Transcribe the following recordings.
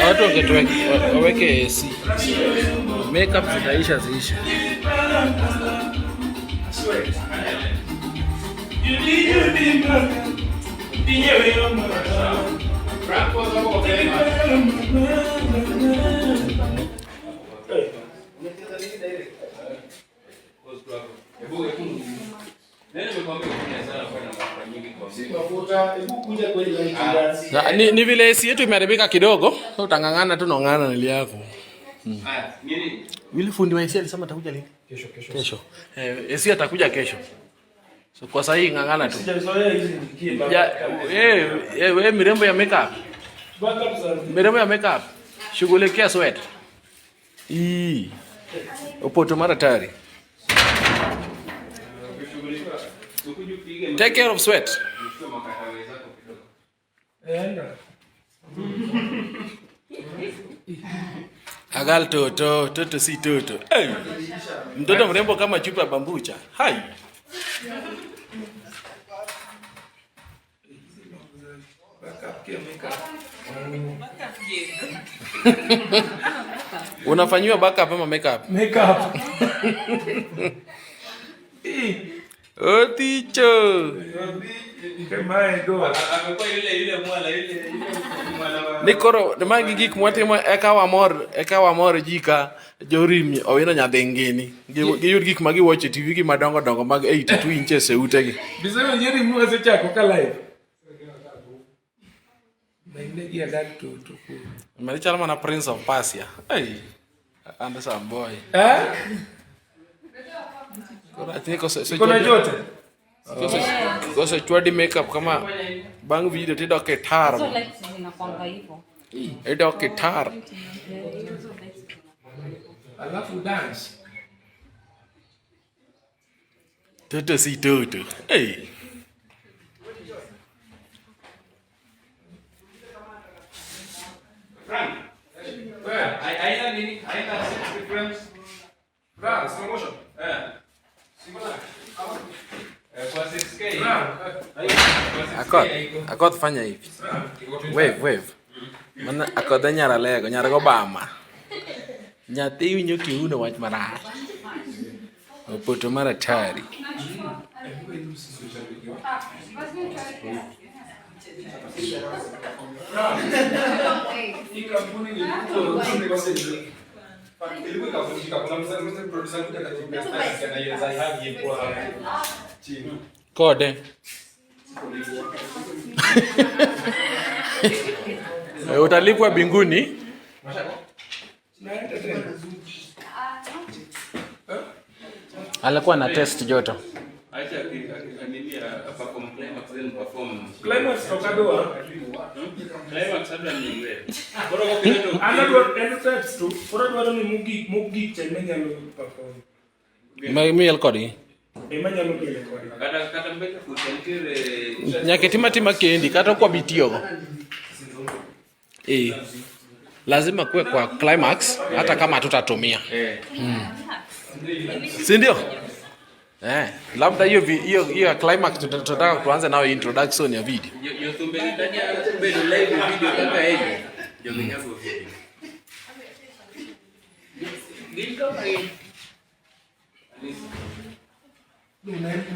Watu waweke AC. Makeup zitaisha ziisha. Ni vile AC yetu imeharibika kidogo, so utang'ang'ana tu naong'ana nili yako. Yule fundi wa AC alisema atakuja lini? Kesho, kesho. Kesho. Eh, AC atakuja kesho. So kwa sasa hii ng'ang'ana tu. Sijazoea hizi nikie Ya, wewe mirembo ya makeup. Mirembo ya makeup. Shughulikia sweat. Ii. Upoto mara tayari. Take care of sweat. Agal toto, toto si toto. Hey. Mtoto mrembo kama chupa ya bambucha. Hai. Unafanyiwa backup ama makeup? Makeup. Oticho. Ni koro magi gik mwatimo eka wamor eka wamor ji ka jorim owino nyadhingini giyud gik ma giwatch e TV gi madongo dongo mag 82 inches e utegi. Bisema njeri mu asechako ka live. Mainegi agal toto. Mari chalo mana Prince of Persia. Hey. Handsome boy. Eh? Koro I think ose Kuna jote? Kose chwadi makeup kama bang video tidok e tar. Hizo lights zinakwanga hivyo. Idok e tar. Hizo lights Alafu dance. Toto si toto. Hey. Haina nini? Haina 60 frames. Bra, slow motion. Eh. Eh, kwa 6K. Bra. Kwa 6K Akoth, haiko. Akoth fanya hivi. Wave, wave. Mana Akoth e nyar Alego, nyar Gobama. Nyathi winjo kiuno wach marach. Opoto mar atari. Hii kampuni ilikuwa Ilikuwa ikavunjika. Kuna mzee producer mmoja akajiambia sasa anaiweza hadi kwa chini. Kode. Utalipwa binguni. Naenda tena. Alikuwa na test joto. Acha nini perform climax then perform. Climax tokadoa. Climax labda ni wewe. Bora kwa kidogo. Anadwaro en steps tu. Koro dwaro ni mogik mogik cha ema inyalo perform. Miel kodgi. Ema nyalo kele kode. Kata kata mbele kucha nitiere Nyaka itim atima kendi kata ok wabi tiyogo. Eh. Lazima kuwe kwa climax hata kama hatutatumia. Eh. Si ndio? Eh, labda hiyo hiyo hiyo ya climax tutataka tuanze nayo introduction ya video. Jothumbe gi kanya bedo live e video kaka Ejo. Jogi nyago video. Gin kama gin.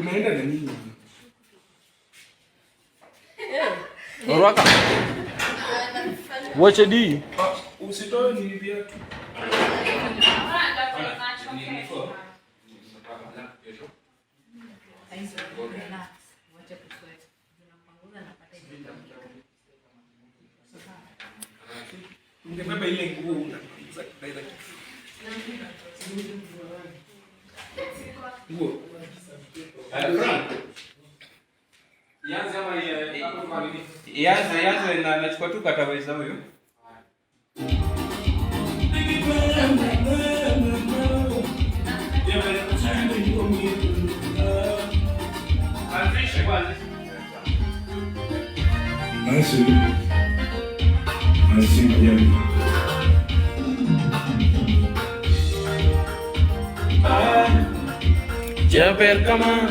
Unaenda na nini? Orwaka. Wuoche di. Ah, usitoe ni viatu. Relax. Wacha kusweat. Unapanguza napata imekamilika. Ungebeba ile nguo unapanguza direct. Nguo. Frank. Ianze ama hapo kwa nini? Ianze ianze na nachukua tu kataweza huyo. Anzishe kwanza. Jaber kama.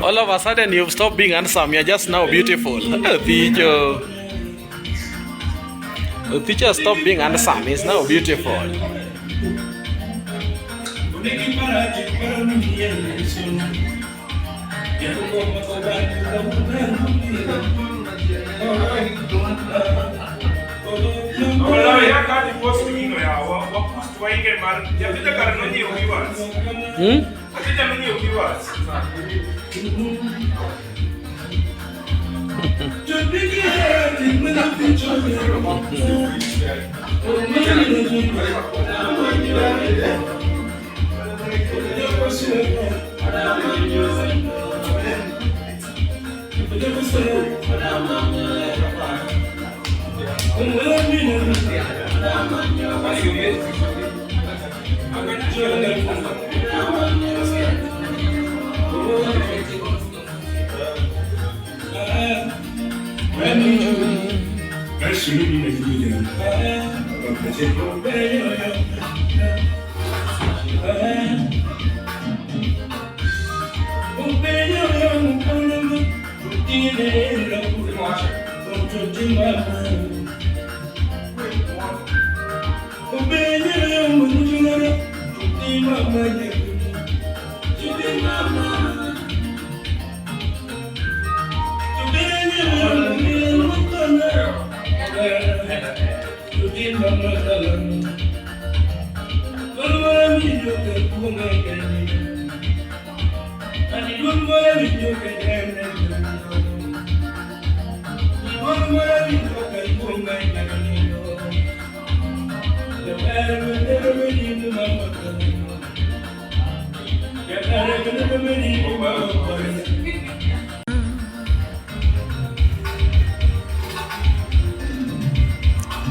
All of a sudden you've stopped being handsome. You're just now beautiful. Teacher. The teacher stopped being handsome. He's now beautiful. Hmm?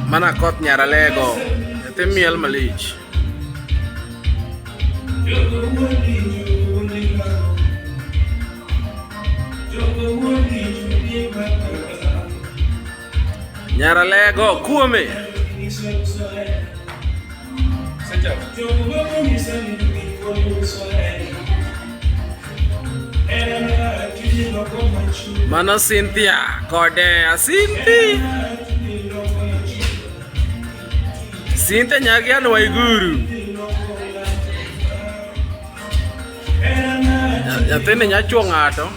Mana koth nyaralego. Nyathi miel malich. Nyaralego kuome. Mano Cynthia kode Asinti. Cynthia Nyagian Waiguru. Nyathini nya chuo ng'ato.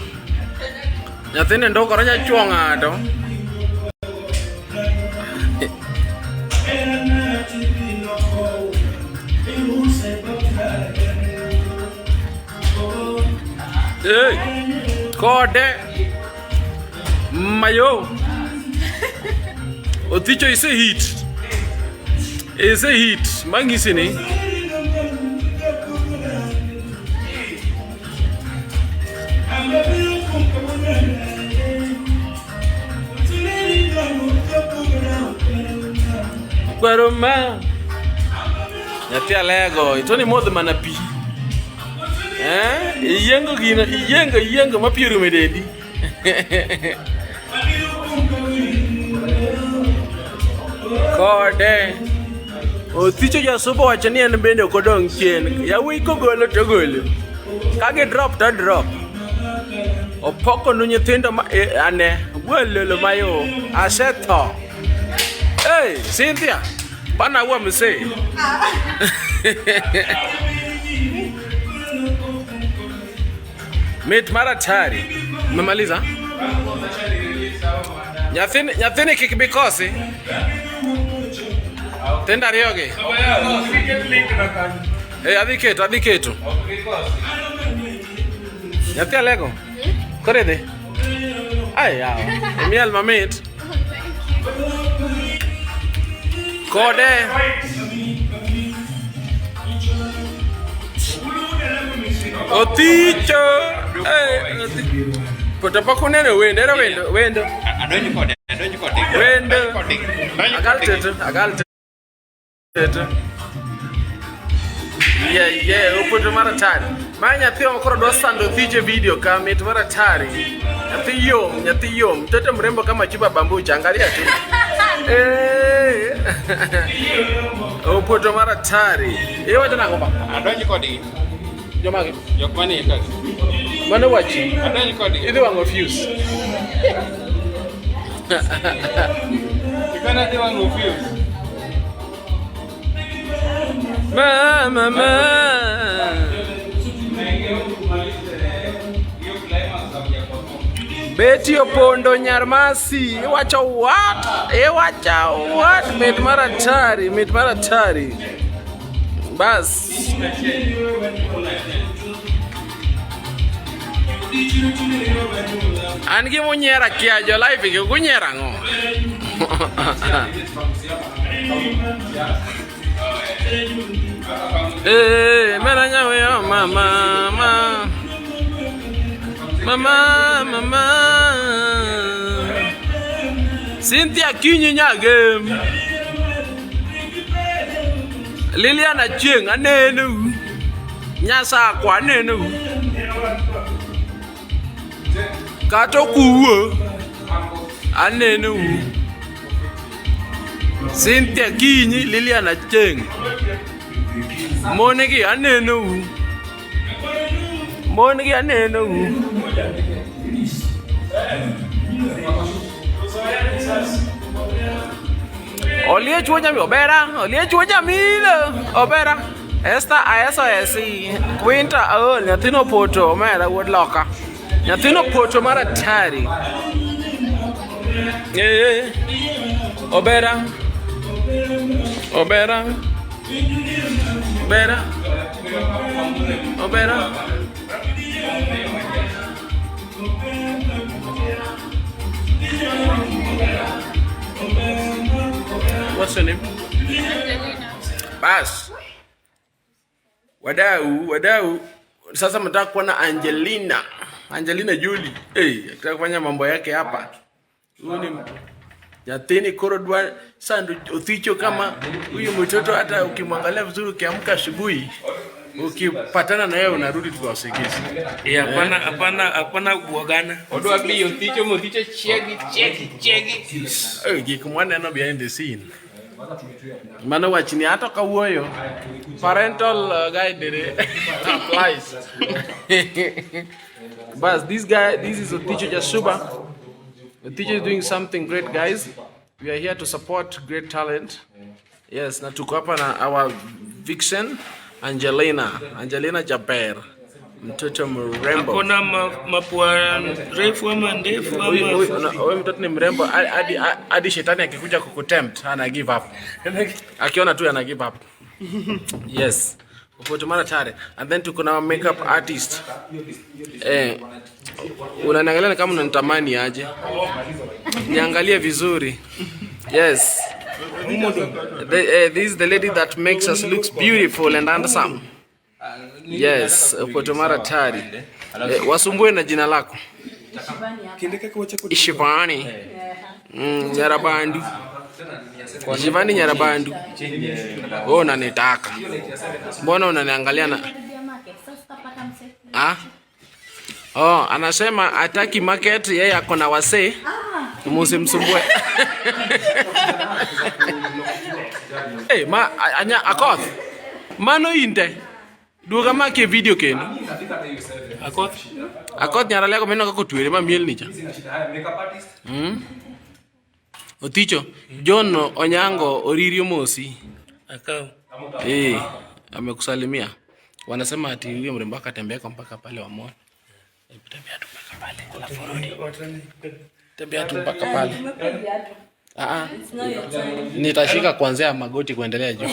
Nyathini ndukore nya chuo ng'ato. Hey. Kode. Mayo. Othicho is a hit. Is a hit. Mangisi ni. Kwero ma. Nyathi alego, itoni modho mana pi. Eh? Iyiengo gino, iyiengo, iyiengo ma pi orumo e dendi. Kode. Othicho jasuba wacho ni en bende ok odong' chien. Yawuoyi kogolo to ogolo. Ka gi drop to drop. Opoko nu nyithindo ma eh, ane wuololo mayo asetho. Hey, Cynthia, bana wuo msee. Mit mar hatari. Umemaliza? Nyathini nyathini kik bi kosi. Tindo ariyogi. Eh, adhi keto, adhi keto. Nyathi alego. Koro idhi. Ai yawa. Imiel mamit. Kode. Othicho. Eh, To pok uneno wendo, ero wendo, wendo. Adonjo kode, adonjo kode. Wendo. Adonjo Akal kode. teto, akal teto. Yeah, yeah, opoto mar atari. Ma nyathi ma koro dwa sando Othicho e video ka mit mar atari. Nyathi yom, nyathi yom. Mtoto mrembo kama chupa bambucha, angalia tu. Eh. Opoto mar atari. Iwacho nang'o ba? Adonjo kodgi. Jomage? Jok manie ka. Mano wachi. Adonjo kodgi. Idhi wang'o fuse. Ikana dhi wang'o fuse. Mama, mama. Betty Opondo nyar Masi, iwacho what? Iwacho what? Mit mar atari, mit mar atari. Bas. An gi munyiera kia jo live gi kunyiera ang'o? Eh, mera nyaweyo mama, mama. Mama, mama. Cynthia Kinyi Nyagem. Lilian Achieng' anenou. Nyasakwa anenou. Kata okuwo anenou. Cynthia Kinyi, Lilian Achieng'. Mon gi anenou. Mon gi anenou. Oliech wuo nyamilo, obera, Oliech wuo nyamilo, obera. Esther aeso esi, Quinta aol, nyathino poto, omera wuod loka. Nyathino poto mar atari. Eh, obera. Obera. Obera. Obera. What's your name? Bas. Wadau, wadau. Sasa mnataka kuona Angelina. Angelina Jolie. Eh, hey, kufanya mambo yake hapa. Huyu ni nyathini koro dwa sando Othicho kama huyu mtoto hata ukimwangalia vizuri ukiamka asubuhi ukipatana na yeye unarudi tu kwa usingizi. Eh, hapana hapana hapana kuogana. Odwa biyo Othicho mothicho chiegi chiegi chiegi. Eh, gik mwaneno behind the scene. Mano wachni hata kawuoyo parental guide applies. But this guy, this is Othicho Jasuba. Othicho is doing something great, guys. We are here to support great talent. Yes, na tuko hapa na our vixen Angelina, Angelina Jaber, mtoto mrembo. Akona mapua refu ama ndefu Huyu ama huyu mtoto ni mrembo hadi hadi shetani akikuja kukutempt ana give up. Akiona tu ana give up. Yes. Opoto Maratare. And then tuko na makeup artist. Eh, unaniangalia ni kama unanitamani aje. Niangalie vizuri. Yes. This is the lady that makes us looks beautiful and handsome. Yes, Opoto Maratari. Wasumbue na jina lako. Ishivani. Nyarabandu. Ishivani Nyarabandu. Wewe unanitaka. Mbona unaniangalia na Ah? Oh, anasema hataki market, yeye ako na wasee. Msimsumbue. Hey, ma anya Akoth. Mano inte. Duoga make video kendo. Akoth. Akoth nyaralego meno kaka otwere ma mielni cha. Oticho, John Onyango Oririo Mosi. Akao. Eh, amekusalimia. Wanasema ati huyo mrembo akatembea kwa mpaka pale wamwone. Hebu tembea tu mpaka pale. Alafu rudi. Tembea tu mpaka pale. Ah ah. Nitashika kuanzia magoti kuendelea juu.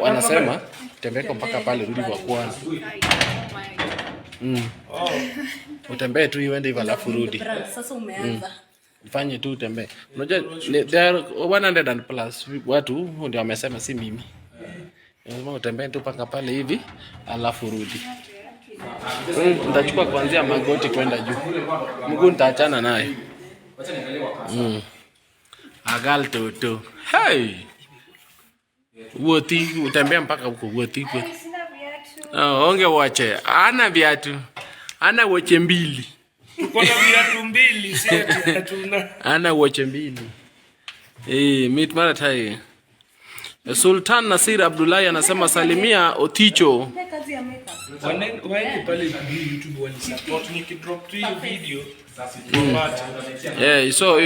Wanasema tembea kwa mpaka pale rudi kwa kwanza. Utembee tu uende hivyo alafu rudi. Sasa umeanza. Fanye tu utembee. Unajua there are 100 and plus watu ndio wamesema, si mimi. Lazima utembee tu mpaka pale hivi alafu rudi. Nitachukua kuanzia magoti kwenda juu. Mguu nitaachana naye. Agal toto. Hey. Wuothi utembea mpaka huko wuothi. Oh, onge wache. Ana viatu. Ana woche mbili. Tuko na viatu mbili, si ati hatuna. Ana woche mbili. Eh, mit mara tai. Sultan Nasir Abdullahi anasema salimia Oticho. Kazi ya makeup. Waende pale YouTube wanisupport nikidrop tu hiyo video. Wapate. Yeah, so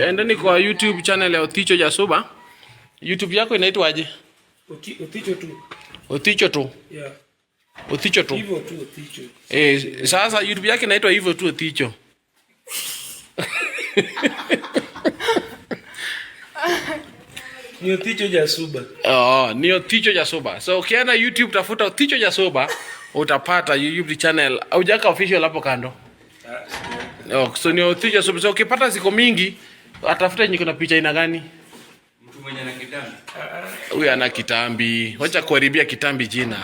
endeni kwa YouTube channel ya Oticho Jasuba. YouTube yako inaitwaje? Oticho tu. Oticho tu. Yeah. Oticho tu. Hivyo tu Oticho. Eh, sasa YouTube yake inaitwa hivyo tu Oticho. Ni Oticho Jasuba. Oh, ni Oticho Jasuba. So ukienda YouTube tafuta Oticho Jasuba utapata YouTube channel. Hujaweka official hapo kando. Oh, so ni Oticho Jasuba. So ukipata ziko mingi atafuta yenye kuna picha aina gani? Mtu mwenye ana kitambi. Huyu ana kitambi. Wacha kuharibia kitambi jina.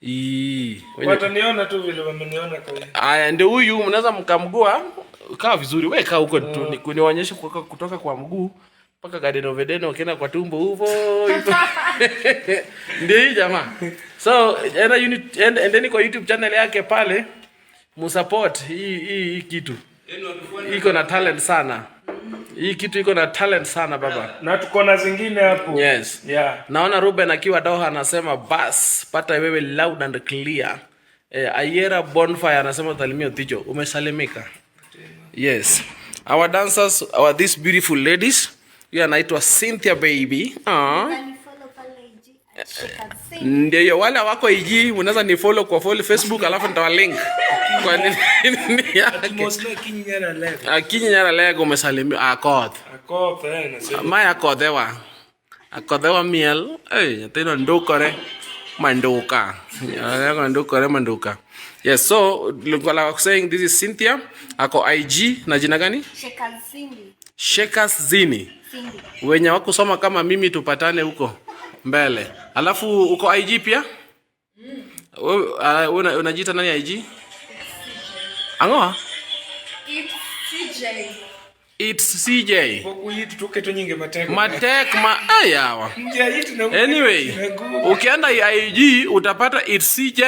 Ii. Wataniona tu vile wameniona kwa Aya, ndio huyu mnaweza mkamgua kaa vizuri. Wewe kaa huko tu nionyeshe kutoka kwa mguu mpaka Garden of Eden, ukienda kwa tumbo huvo hivyo. Ndio hii jamaa. So enda unit endeni kwa YouTube channel yake pale musupport hii kitu. Iko na talent sana. Hii kitu iko na talent sana baba. Na tuko na zingine hapo. Yes. Yeah. Naona Ruben akiwa Doha anasema bas pata wewe loud and clear. Ayera Bonfire anasema utalimia Oticho. Umesalimika. Yes. Our dancers, our these beautiful ladies. Huyu anaitwa Cynthia baby. Ah. Ndio hiyo, wale wako IG unaweza ni follow kwa follow Facebook alafu nitawa link kwa nini yake. Mosna Kinyara Lego. Akinyi nyara lego umesalimia Akoth. Akoth nasema. Mae akodhewa. Akodhewa miel. Hey, nyathino ndukore manduka. Nyathino ndukore manduka. Yes, so like I was saying, this is Cynthia. Ako IG na jina gani? Shekas Zini. Wenye wakusoma kama mimi tupatane huko mbele. Alafu uko IG pia? Wewe unajiita nani IG? Angoa? It's CJ. It's CJ. Boku hii tutoke tu nyingi mateko. Matek ma ayawa. Njia hii tuna Anyway, ukienda IG utapata it's CJ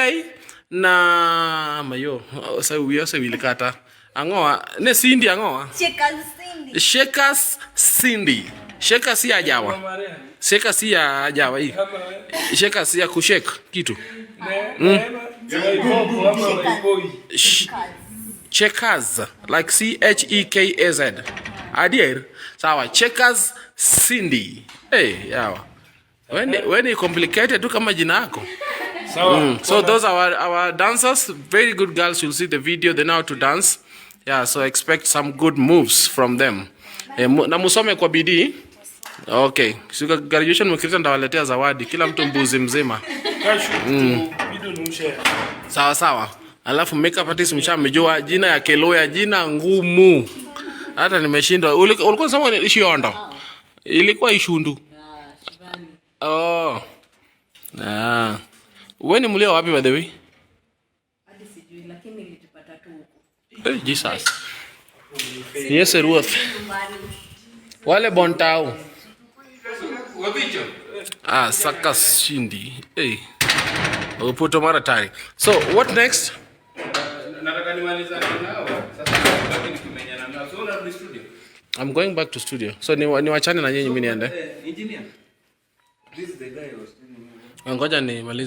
na mayo osewili wilikata. Angoa ne Cindy angoa. Shakers Cindy. Shakers si ajawa. Shakers si ya ajawa hii. Shakers si ya kushake kitu. Checkers like C H E K A Z. Adier. Sawa, Checkers Cindy. Hey, yawa. When complicated tu kama jina yako. Sawa. So those are our dancers, very good girls. You'll see the video, they know how to dance. Yeah, so expect some good moves from them. Na musome kwa bidii. Okay. Siku ya graduation mkileta ndawaletea zawadi, kila mtu mbuzi mzima. Kashu video ni ushare. Sawa sawa. Alafu makeup artist mshamjua jina ya Keloya, jina ngumu. Hata nimeshindwa. Ulikuwa unasema ni Ishiondo. Ilikuwa Ishundu. Oh. Ah. Wewe ni mlio wapi, by the way? Hadi sijui, lakini nilijipata tu huko. Hey, Jesus. Yes, Ruth. Nyumbani. Wale Bontau. Wapicho. Ah, saka shindi. Hey. Upoto mara tari. So, what next? Nataka nimalizane nao. Sasa baki nikimenyana nao. So unarudi studio. I'm going back to studio. So ni niwachane na nyinyi, mimi niende. Eh, engineer. This is the guy I was telling you. Ngoja nimalize.